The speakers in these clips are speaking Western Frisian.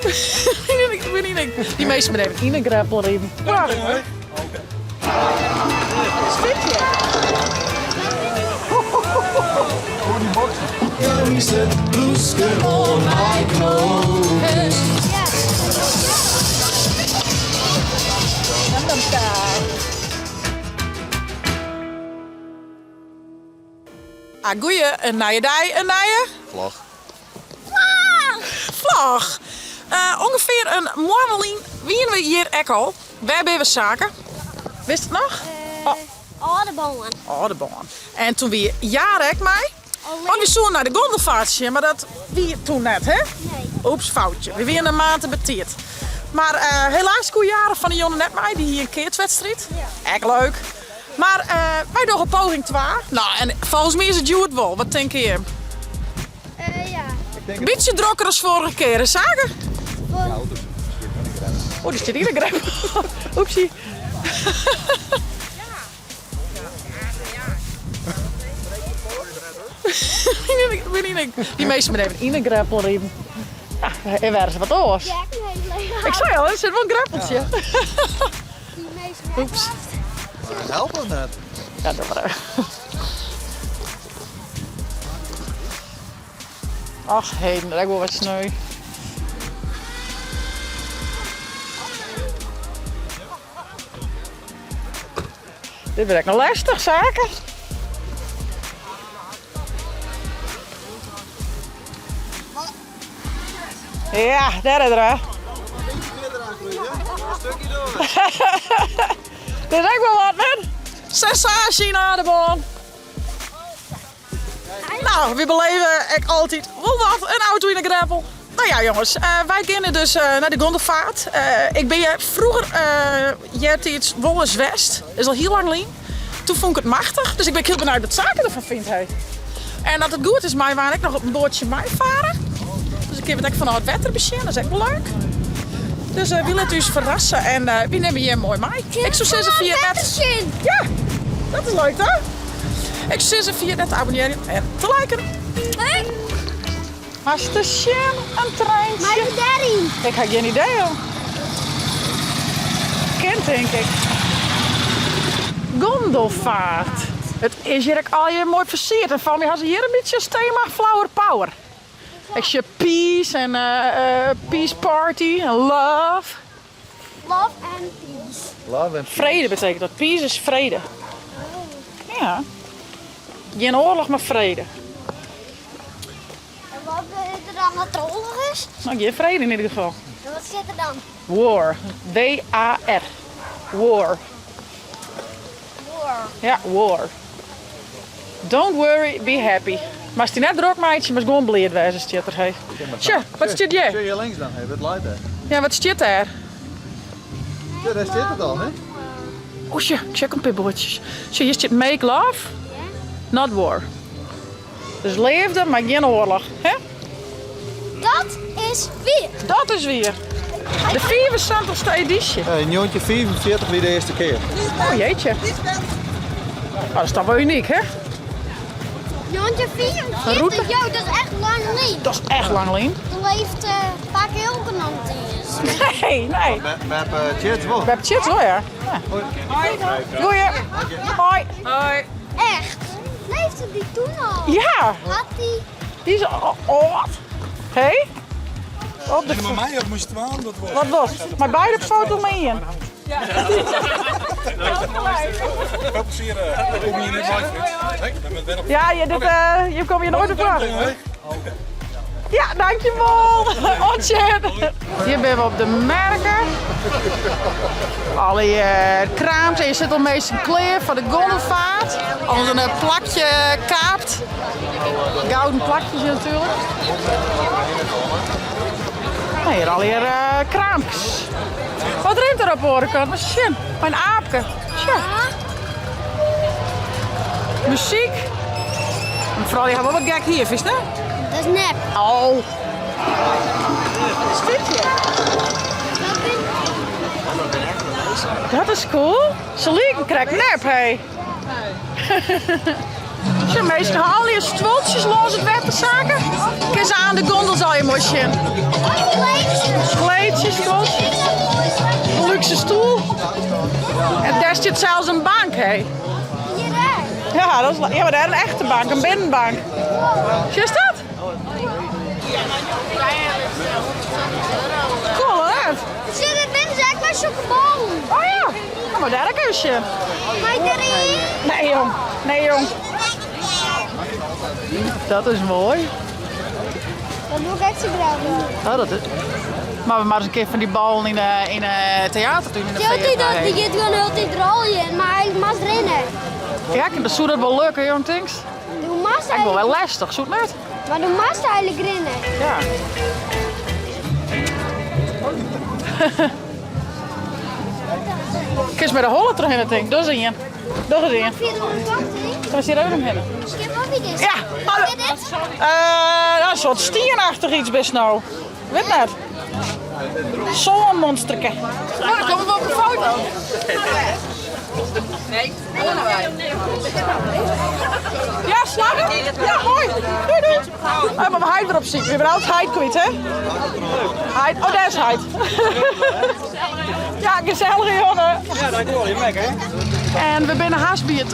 Dy minsken binne even yn 'e greppel riden. Prachtig. Ah, goeie, in nije dei, in nije... Vlog. Vlog! Uh, ûngefear in moanne lyn wiene we hjir ek al. Wêr binne we, Sake? Witst it noch? Uh, oh. Âlde bân. Âlde bân. En toen wie Jare ek mei. Want we soene nei de gondelvaart sjen, mar dat wie toen net, hè? Nee. Oeps, foutje. We wiene in maand te betiid. Mar uh, helaas koe Jare fan de jûn net mei. Dy hie in keatswedstriid. Ja. Ek leuk. Mar uh, wy dogge poging 2. Nou, en folgens my is it hjoed wol. Wat tinke jim? Uh, ja. Bytsje drokker as foarige kear, hè Sake? Oh, dy stiet yn de greppel. Oepsie. Dy minsken binne even yn de greppel riden. Ja, en wer ris wat oars. Ik sei al, der sit wol in greppeltsje. Oeps. Helpt dat net? Ja, doe mar even. Ach heden, dat is wol wat sneu. Dit wurdt ek noch lestich, Sake. Ja, dêr is er. Hè. Dit is ek wol wat, net. Sensaasje yn Aldeboarn. Nou, we beleven ek altyd wol wat. In auto yn de greppel. Nou ja, jongens, uh, wy geane dus uh, nei de gondelvaart. Uh, ik bin hjir froeger uh, eartiids wolris west. Is al hiel lang lyn. Toen fûn ik it machtich, dus ik bin hiel benijd wat Sake derfan fynt. Hey. En as it goed is, meie wy ek noch op in boatsje meifarre. Dus ik kin it ek fanôf it wetter besjen, dat is ek wol leuk. Dus uh, wy litte ús ferrasse en uh, wy nimme jim moai mei. Ik soe sizze ferjit net. Ja, dat is leuk toch? Ik soe sizze ferjit net te abonnearjen en te liken. Hey. Hast te sjen, in treintje. Mei we dêryn? Ik ha gjin idee, joh. Kin tink ik. Gondelvaart. It is hjir ek allegear moai fersierd en foar my ha se hjir in bytsje as tema flower power. Ik sjoch peace en uh, peace party en love. Love and peace. Love and peace. Frede betekent dat. Peace is frede. Ja. Gjin oarloch, mar frede. En wat is der dan wat oarloch is? Nou, gjin frede yn ieder geval. En wat sit der dan? War. W-A-R. War. War. Ja, war. Don't worry, be happy. Moatst dy net drok meitsje, moatst gewoan bliid wêze, stiet der. Hey. Sjoch, wat stiet hjir? Sjoch hjir links dan, hey, wat leit dêr? Ja, wat stiet dêr? Ja, dêr stiet it al, hè? O, sjoch, ik sjoch ek in pear boatsjes. Sjoch, hjir stiet make love, not war. Dus leafde, mar gjin oarloch, hè? Dat is wier. Dat is wier. De 75ste edysje. In 1945 wie de earste kear. Oh jeetje. Oh, dat is toch wol unyk, hè? 1945, jo, dat is echt lang lyn. Dat is echt lang lyn. Toen leeft uh, Pak Hilke nog niet eens. Nee, nee. Beppe Tjits wol. Beppe Tjits wol, ja. Hoi. Goeie. Hoi. Hoi. Echt? Leefde die toen al? Ja. Had die... Die is al âld. Hé? Op de... Maar mij op moest twaalf, dat was. Wat was? Maar beide foto mee in. Veel plezier. Ik kom hier niet bij, Frits. Ja, je, dit, uh, je komt hier nooit op terug. Ja, dankjewel. Otsje. Hjir binne we op de merke. Allegear kraamt en je sit al minsken klear foar de gondelvaart. Al in plakje kaapt. Gouden plakjes natuerlik. Nou, hjir allegear uh, kraampjes. Wat rint der op de oare kant? Mar sjen, mei in aapke. Sjoch. Muzyk. Mefrou, dy ha wol wat gek hier, fynst net? Dat is nep. Oh. Wat is dit hjir? Dat is cool. Se liken krekt nep, hé. Sjoch, minsken ha allegear stuoltsjes lâns it wetter, Sake. Kin se oan de gondel zal je mooi sjen. stiet sels in bank, hé. Hjir ek. Ja, dat is, ja, mar dêr in echte bank, in binnenbank. Sjochst dat? Cool, hè? Sjoch, dêr binne se ek mei sokke ballen. Oh ja, kom mar dêr ek even sjen. Mei deryn. Nee jong, nee jong. Dat is moai. Dat doe ik ek sa graach. Oh, dat is... Maar we moatte ris in kear fan dy ballen yn de, yn de teatertún yn de Hieltyd dat, dy VFA. giet gewoan hieltyd rôljen, mar hy moat rinne. Ja, dat soe dat wol lukke, jong, tinkst? Do moatst Ek wol eigenlijk, wer lêstich, soe it net? mar do moatst eigenlijk rinne. Ja. Kinst mei de holle trochhinne tink. Doch ris ien. Doch ris ien. Fia de oare kant, tink. Kom ris hjir even omhinne. Skip op wie dit. Ja. Wat is dit? Eh, in soart stienachtich iets bist no. Wit net. Zo'n monsterke. Nou, dan komme we op de foto. Ja, slagge? Ja, hoi. Doei, doei. Oh, maar we heit weer op ziek. We hebben altijd heit kwyt, hè? Heit. Oh, daar is heit. Ja, gezellige jongen. Ja, dankjewel. Je mek, hè? En we binne hast by it,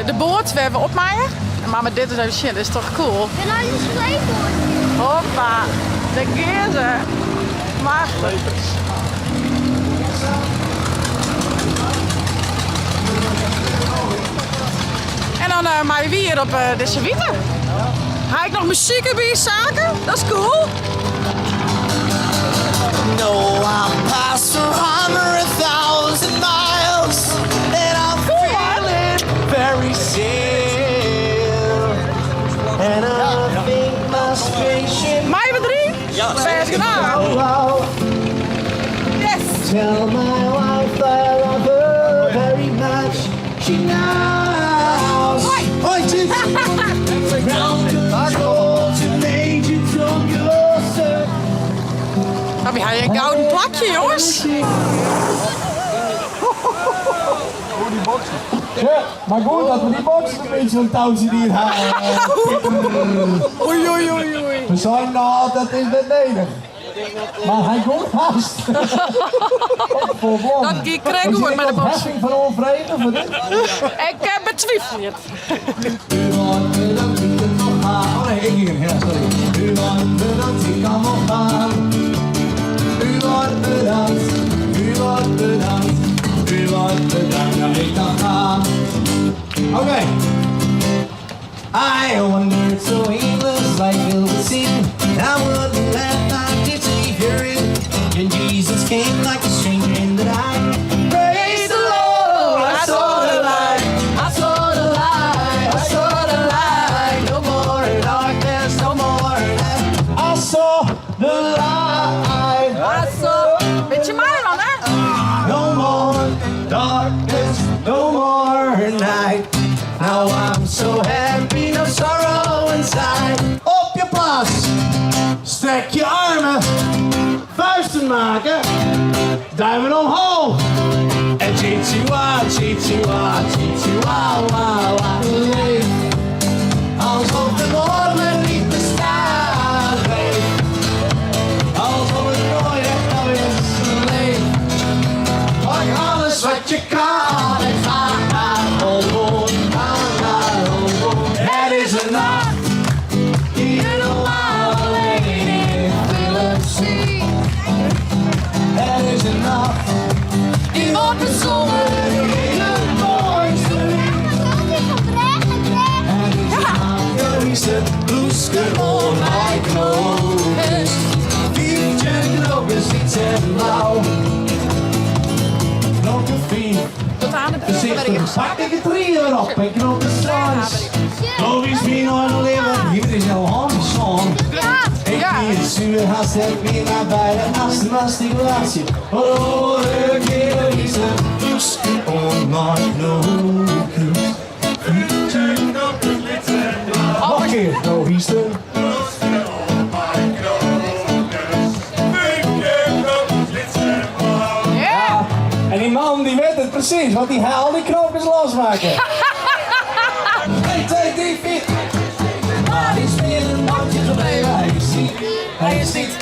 de boat wêr't we op meie. Maar mei dit ris even sjen, dit is toch cool? Ik ben al je sleepboord. Hoppa, dêr gean se. Machtich. En dan uh, meie wy hjir op uh, dizze wite. Ha ik noch muzyk derby, saken? Dat is cool. No, I passed a 100,000 miles and I'm feeling very still. And I think my spaceship Meie we deryn? Ja, Bêst gedaan. wow. Yes. Tell my wife I love her very much. She knows. Hoi. Hoi, Tjits. Ground control to Major Tom, your sir. Nou, we hebben een gouden plakje, jongens. Hoe die boksen. Ja, maar goed dat we die boxen een beetje zo'n touwtje hier halen. Oei, oei, oei, oei. We zijn nog altijd in het neder. Maar hij komt vast. Vol blom. Dat ging krek goed met de box. Heffing van onvrede voor dit. Ik betwijfel het. U wordt bedankt, ik kan nog gaan. Oh nee, ik hier. Ja, sorry. U wordt bedankt, ik kan nog gaan. U wordt bedankt, u wordt bedankt. U wordt bedankt, ja, ik kan gaan. Oké. I wandered so aimless like filled with sin. I wouldn't let my dear Savior in. And Jesus came like a stranger in the night. Praise the Lord, I saw the light. I saw the light. I saw the light. No more in darkness, no more in night. I saw the light. I saw Beetje mij dan, hè? no more darkness, no more night. Now I'm so happy, no sorrow inside. Op je plaats, strek je armen, vuisten maken, duimen omhoog. En chichiwa, chichiwa, chichiwa, wa, wa. Leef, alsof de morgen niet bestaat. Leef, alsof het nooit echt al is. Leef. Pak alles wat je kan en ga naar Hollywood, ga naar Hollywood. Het is een nacht die je normaal alleen in films ziet. Het is een nacht die wordt bezongen in de mooiste lied. Het is een nacht, er is het bloeske om mijn knopen. Viertje knopen, ziet en blauw. Knopen vier. Tot aan de deur ben ik Voorzichtig pak ik het drie erop en knopen straks. Nog is meer nog leven, hier is jouw hand. Ik die het zuur haast het meer naar bij de astmastulatie. Oh, de keer is het bloeske om mijn knopen. Nog een keer, nog eens de. Ja. En die man die weet het precies, want die haalt die knoopjes losmaken. 1, 2, 3, 4. Maar die is weer een nachtje gebleven. Hij is ziek, hij is niet.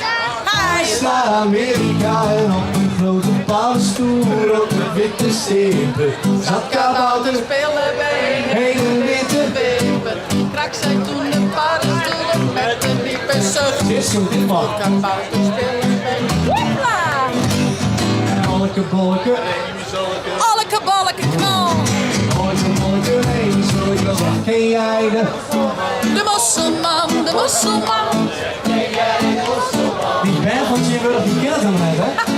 Hij is naar Amerika en op een grote paddenstoel. Op witte stipper. Zat kabouter Spillebeen, hele witte wipper. Krak zei toen de paddenstoelen met een diepe zucht. Dit is goed, dit mag. Kabouter, spillebeen. Hoepla! Olleke bolleke, Alleke balleke knal. olleke bolleke, nee, zulke. Ken jij de? De mosselman, de mosselman. Die band van Jimburg, die kent hem net, hè?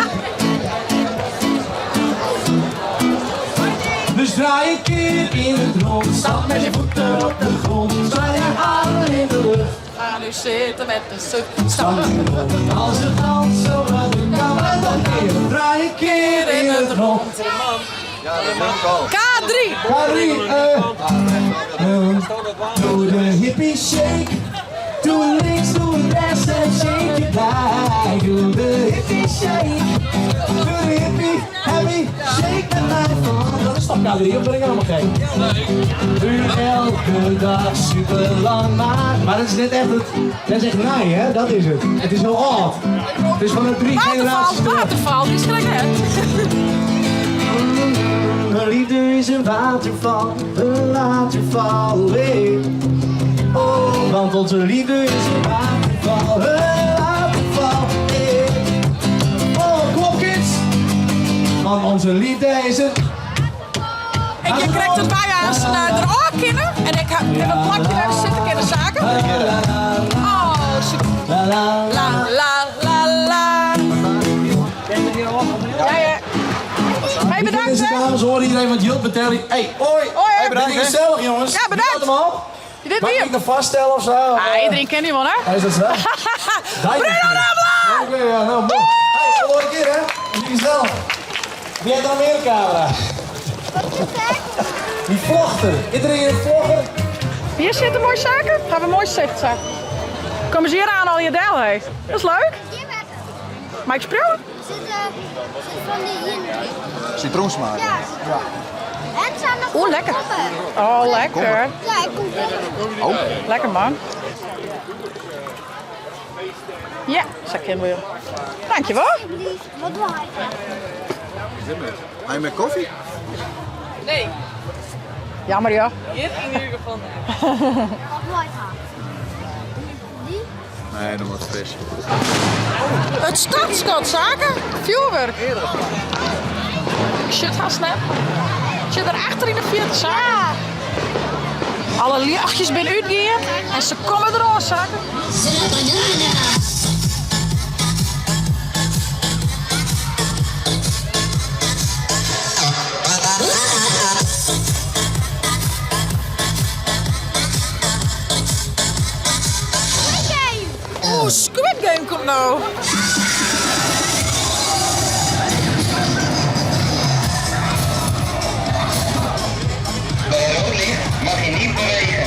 Dus draai een keer in het rond, stap met je voeten op de grond, zwaai je handen in de lucht. Ga nu zitten met een zucht. Stap als het dans zo wat ik kan het nog een keer. Draai een keer in het rond. K3. Carrie, doe de hippie shake. Doe links, doe rechts en shake je blij. Doe de hippie shake. Doe de hippie, happy, shake met mij van. Dat is toch K3, of ben ik helemaal gek? Duurt elke dag super lang, maar... Maar dat is net echt het... Dat is echt naai, hè? Dat is het. Het is heel oud. Het is van de drie generaties Waterval, terug. waterval, die schrik hè? Mijn liefde is een waterval, een waterval, hey. Oh, want onze liefde is een waterval, een waterval, hey. Oh, kom op kids! Want onze liefde is een... Ik je krijgt het bij aan ze naar de oor kennen. En ik heb een plakje waar we zitten kunnen zaken. Oh, super. La la La la la la. Ja, ja. Hey, bedankt Deze hè. dames horen iedereen van Jilt Betelli. Hey, hoi! Hoi, hè. Bedankt. Gezellig jongens. Ja, bedankt. Wie had hem al? Dit Mag weer. ik nog vaststellen of zo? Ah, iedereen kent die man hè. Is dat zo? Bruno Ramla! Oké, ja, nou mooi. Hey, tot de keer hè. Gezellig. Wie heeft er nog meer camera? Die vlochter. Iedereen een vlogger? Hier zitten mooie zaken. Gaan we mooi zicht zijn. Kom eens hier aan al je del hé. Dat is leuk. Hier werken. Maar ik speel. Zit, zit van die hier. Citroensmaak. Ja. Ja. En het zijn nog Oeh, lekker. komkommer. Oh, lekker. Ja, ik kom weer. Lekker man. Ja, zeg ik weer. Dankjewel. Alsjeblieft. Wat doe hij? Ga je met koffie? Nee, Jammer joh. hier in ieder geval niet. Wat doe hij? Die? Nee, dat wordt fris. Het startschot, zaken. Vuurwerk. Shit, ga snel. Zit er achter in de vierde zaak. Alle lichtjes binnen uitgegaan en ze komen eraan, zaken. Game. Oeh, Squid Game komt nou. Bij rood licht mag je niet bewegen.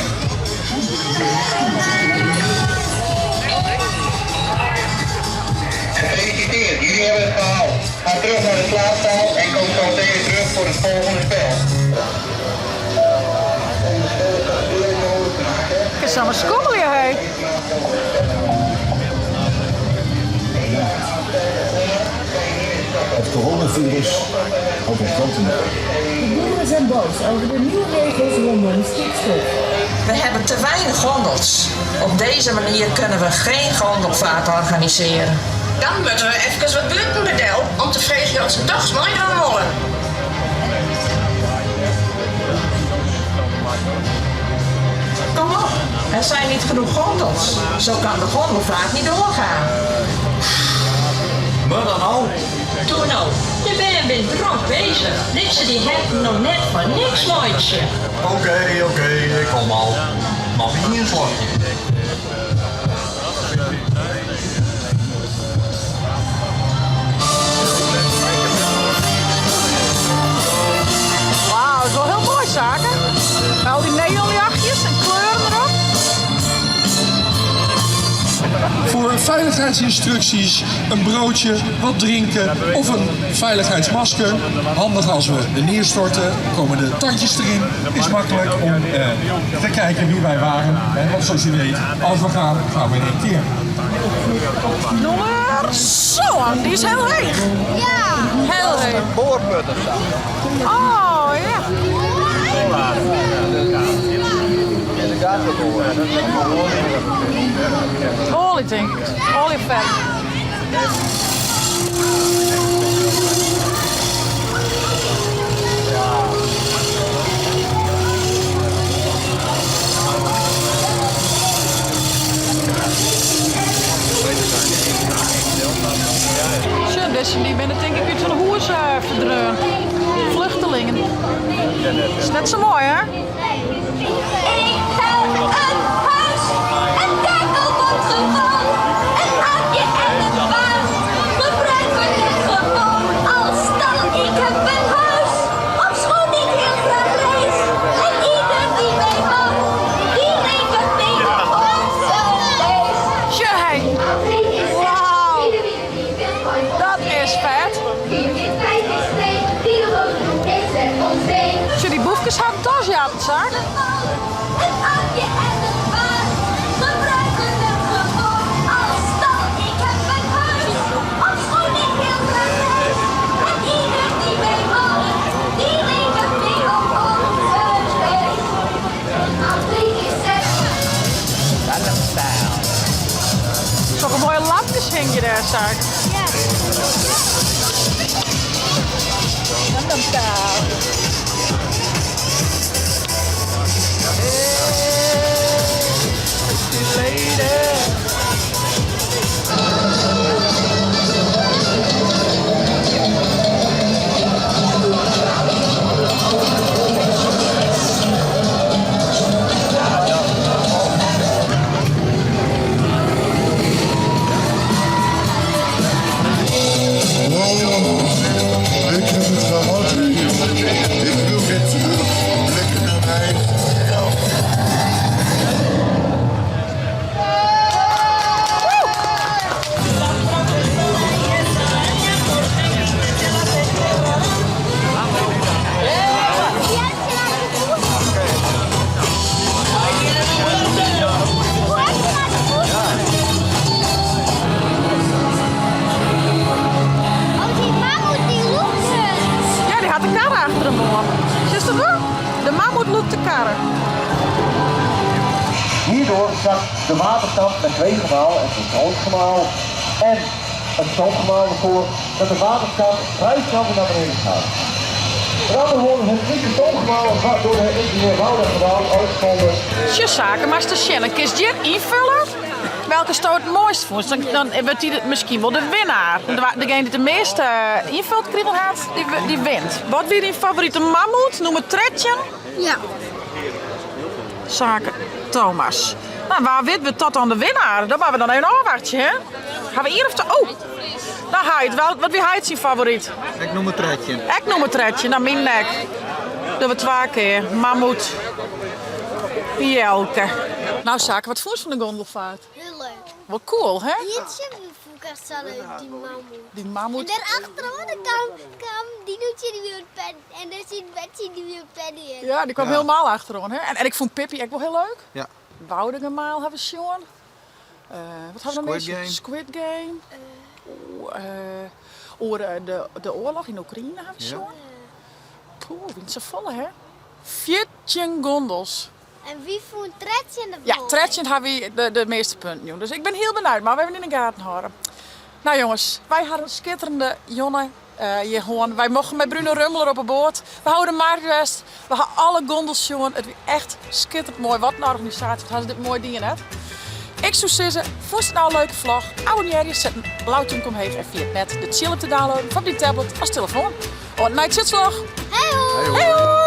Gefeliciteerd, jullie hebben het gehaald. Ga terug naar de slaapzaal en kom zo meteen weer terug voor het volgende spel. Ik kan zomaar schommelen, hé. Het coronavirus had een grote De boeren zijn boos over de nieuwe regels rondom stikstof. We hebben te weinig gondels. Op deze manier kunnen we geen gondelvaart organiseren. Dan moeten we even wat buurten bedel om te vregen of ze toch mooi gaan rollen. Kom op, er zijn niet genoeg gondels. Zo kan de gondelvaart niet doorgaan. Maar dan al. Doe nou, je bent weer druk bezig. Dit ze die hebben nog net voor niks mooitje. Oké, oké, ik kom al. Mag ik niet een slokje? Wauw, dat is wel heel mooi, zaken. Met al die neonjachtjes en kleuren erop. Voor veiligheidsinstructies, een broodje, wat drinken of een veiligheidsmasker. Handig als we er neerstorten, komen de tandjes erin. Is makkelijk om te kijken wie wij waren. Hè, want zoals u weet, als we gaan, gaan we in één keer. Nummer Zo, die is heel heech. Ja. Heel heech. Een boorput of zo. Oh ja. Is een gas Olie denk ik. Olievet. Sjoch, dizze dy binne tink ik út hun hûs ferdreaun. Vluchtelingen. Is net sa moai, hè? Ik heb een huis, een takel wordt gewoon, een aapje en een paard. Gebruik wordt het gewoon als stal. Ik heb een huis, ofschoon ik heel graag reis. En ieder die mij mag, die rekent mee op onze reis. Sjoch, hé. Wauw. Dat is fet. Sjoch, dy boefkes ha in tas jatten, sa. Een aapje en een paard gebruiken het gewoon als stal. Ik heb een huis, ofschoon ik heel graag reis. En ieder die mij mag, die rekent mee op onze reis. 3 is 6. Sokke moaie lampkes hingje dêr, sa. Ja. Gangnam Style. Oh, ik heb het gehad. Ik wil weer terug. Lekker naar mijn eigen graf. Oh, die mammoet die lûkt it. Ja, dy hat de karre achter him oan. Sjochst dat wol? De mammoet lûkt de karre. Hierdoor zakt de waterstand met twee gemaal, en een groot gemaal en een stoomgemaal ervoor, dat de waterstand vrij snel weer naar beneden gaat. Met andere woorden, het nieuwe stoomgemaal wat door de ingenieur Wouda gebouwd, uitgevonden. Sjoch Sake, moatst ris sjen. Dan kinst hjir ynfolje welke sto it moaist fûnst. Dan, dan wurdt dy miskien wol de winnaar. Degene dy't de measte ynfuld krigen hat, dy wint. Wat wie dyn favorite mammoet? Nûmer 13? Ja. Sake Thomas. Nou, wa wit wurdt dat dan de winnaar? Dat moatte we dan even ôfwachtsje, hè? Ha we ien of twa? Oh! Nou, heit, wat wie heit syn favoryt? Ik nûmer 13. Ek nûmer 13, nou myn ek. Dogge we twa kear. Mammoet. Jelke. Nou Sake, wat fûnst fan de gondelvaart? Heel leuk. Wol cool, hè? Die fûn ik echt sa leuk, dy mammoet. Dy mammoet. En daarachter dan kwam, kwam Dinootje die weer pen en daar zit Betsy die weer Penny in. Ja, dy kaam hielendal achteroan, hè? En ik fûn Pippi ek wol hiel leuk. Ja. Woudagemaal ha we sjoen. Uh, wat ha we noch mear? Squid Game. Squid Game. Oeh, uh, oer eh, de, de oarloch yn Oekraïne ha we sjoen. Poeh, wiene safolle, hè? 14 gondels. En wie fûn 13 de Ja, 13 ha wy de, de measte punten jûn. Dus ik bin hiel benijd, mar we even yn de gaten hâlde. Nou jonges, wy ha in skitterende jûn eh, hjir hân. Wy mochten mei Bruno Rummler op 'e boat. We ha oer de markt west. We ha alle gondels sjoen. It wie echt skitterend moai. Wat in organisaasje. Wat ha se dit moai dien, hè? Ik soe sizze, fûnst it no in leuke vlog? Abonnearje, set in blau túmke omheech en ferjit net de tsjil te downloaden op dyn tablet of telefoan. Oant nei tsjutslach! Hey ho! Hey ho!